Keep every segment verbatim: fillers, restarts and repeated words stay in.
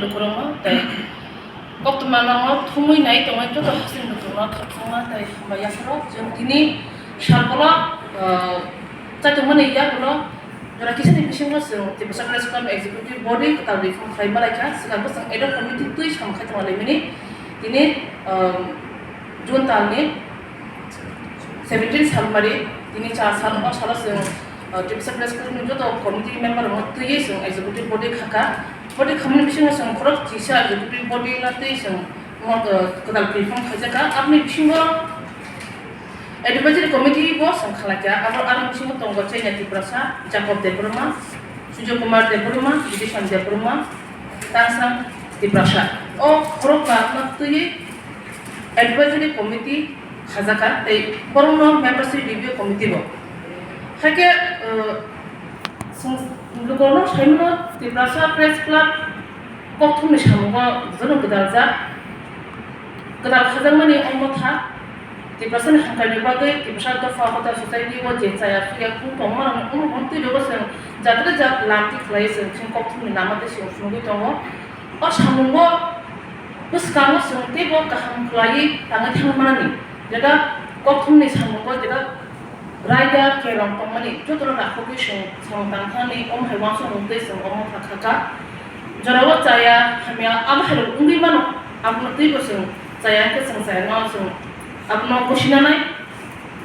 Lukurokno tei koktwma no thumwi nai tongnai joto hasteni lukurokno khakchangma tei hambai yapharo. Chwng tini salkolok, ah, chaitongmani yagulo jora kisani bisingo chwng Tiprasa Press Club Executive Body kwtal reform khlai malaikha. Swkangbo chwng ad hoc committee twi samung khai tonglaimani. Tini, ah, June talni seventeen salmari, tini char sal, o salo chwng, uh, Tiprasa Press Club ni joto committee member rokno twiwi chwng executive body khaka. Body khamani bisingo chwng khorok chisa executive body no twi chwng mo-, uh, kwtal reform khaijakha. Aboni bisingo advisory committee bo chwng khalaikha. Abo, aboni bisingo tongo Chenya Tiprasa, Jacob Debbarma, Sujoy Kumar Debbarma, Bibhishan Debbarma, Tangsang Tiprasa. O khorok ba no twiwi advisory committee khajakha tei borokno membership review committee bo. Haikhe, uh, chwng lukurokno saimano Tiprasa Press Club kokthumni samungo jono gwdaljak, gwdal khajakmani omo tha Tiprasani hamkhaini bagwi Tiprasa dopha hoda society o je chaya chuya khung tongmarokni omo hwn twi rwgo chwng jatre jat lamti khlaiwi chwng chini kokthumni lama tei chwng phunugwi tongo. O samungo bwskango chwng teibo kaham khlaiwi tangwi thangmani, jeta kokthumni samungo jeta raida kerong tongmani jotono nakhugwi chwng samung tang thani omo hai uansukmung tei chwng omo kha kha kha. Jorao chaya hamya abo hai rok wngwi mano, abono teibo chwng chaya hwnkhe chwng chayano chwng abono gosi nanai.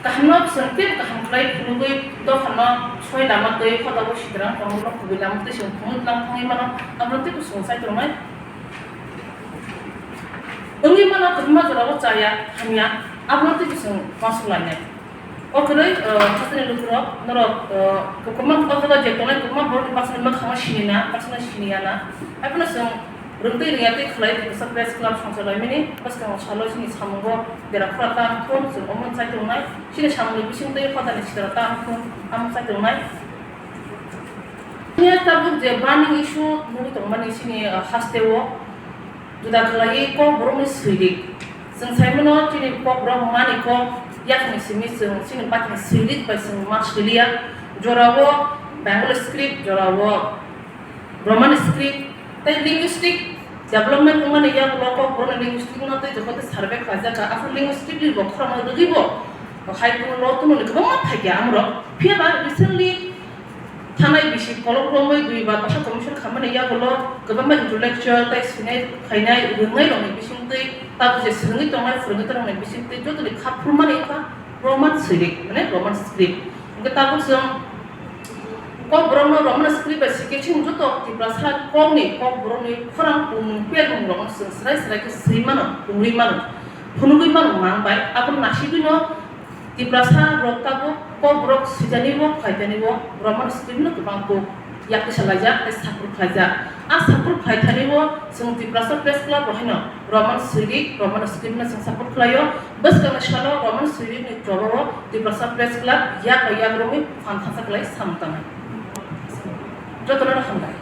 Kahamno chwng teibo kaham khlai phunugwi dophano soi lama twi hoda o sidrang tongmano kubui lama twi chwng phunuk lang thangwi mano, abono teibo chwng chai tongnai. Wngwi mano kwbangma jorao chaya hamya, abono teibo chwng uansuk lainai. O kwrwi, uh, hasteni lukurok, norok, uh, kwbangma o jaga je tongnai kwbangma borokni baksa mwkhangno sini na, baksa sini ya na. Haiphano chwng rwngtwi rwngya tei khlai Tiprasa Press Club songchar laimani bwskango salo chini samungo dera khura tang thung, chwng omo chai tongnai, chini samungni bisingtwi hodani sitra tang thung, amo chai tongnai. Chini tabuk je burning issue nugwi tongmani chini, uh, hasteo juda khlaiwi Kokborokni swilik. Chwng saimano chini Kokborok mani kok yakni simi chwng chini bakni swilik bai chwng ma swiliya. Jorao Bengali script, jorao Roman script, tei linguistic development wngmani yagulo Kokborokni linguistic no tei joto tei survey khlaijak kha. Aphuru linguistic ni bo khoroknwi rwgwi bo hai kuno no tumoni kwbangma phaikha amorok. Phiya ba recently thanai bisi kolok romwi dui ba basa commission khamani yagulo kwbangma intellectual tei sinai khainai rwngnai rokni bisingtwi tabuk je swrwngwi tongnai phwrwngwi tongnai bisingtwi jotoni kha phurmani wngkha Roman swilik, mane Roman script. Hwnkhe tabuk chwng Kokborokno Roman script bai sikhe chwng joto Tiprasa kokni Kokborokni khorang tongmung permung rokno chwng swrai swrai khe swi mano, tongwi mano, phunugwi mano mang bai. Abono nasigwino Tiprasa rok tabuk Kokborok swijani o, khlaitani o, Roman script no kwbang kuk yaktisa laijak tei support khlaijak. A support khlaithani o chwng Tiprasa Press Club rok haino Roman swilik, Roman script no chwng support khlaio. Bwskangni salo Roman swilik ni choba o Tiprasa Press Club yak bai yak romwi phan thangsa khlai samung tangnai. Jotono hambai.